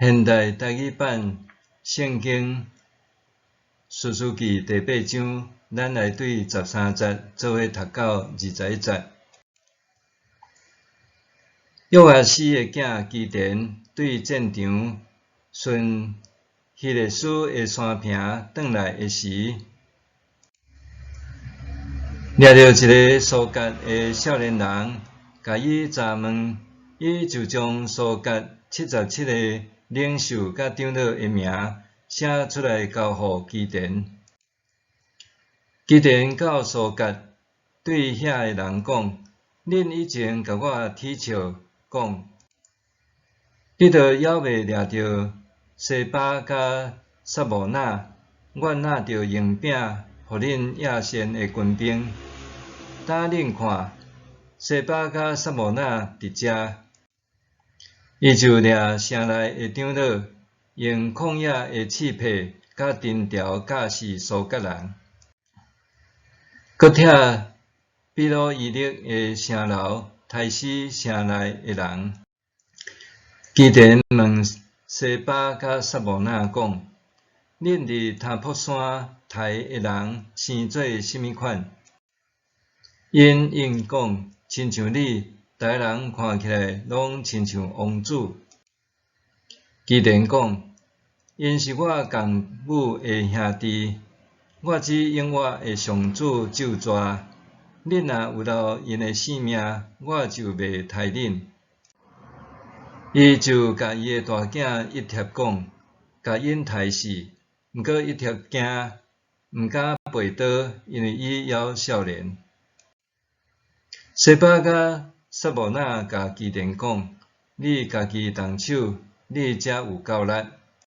現代台語版聖經士師記第八章，咱來對十三節做伙讀到21節。約阿施的囝基甸對戰場順希勒斯的山坪轉來的時，掠著一个蘇格的少年人，共伊查問，伊就將蘇格77个領袖佮長老的名寫出來交予基甸。基甸到蘇格對遐的人講：恁以前共我恥笑，講：你都猶未掠著西巴佮撒慕拿，我哪著用餅予恁亞善的軍兵？今恁看，西巴佮撒慕拿佇遮。伊就掠城內的長老，用曠野的刺帕佮藤條絞死蘇格人，閣拆比努伊勒的城樓，刣死城內的人。基甸問西巴佮撒慕拿講：恁佇他泊山刣的人生做啥物款？𪜶應講：親像你，逐个人看起來攏親像王子。基甸講：𪜶是我仝母的兄弟，我只應我的上主咒詛。恁若有留𪜶的性命，我就袂刣恁。伊就共伊的大囝一帖講，共𪜶刣死。毋過一帖驚，毋敢拔刀，因為伊猶少年。西巴佮撒慕拿共基甸講：你家己動手，你才有夠力。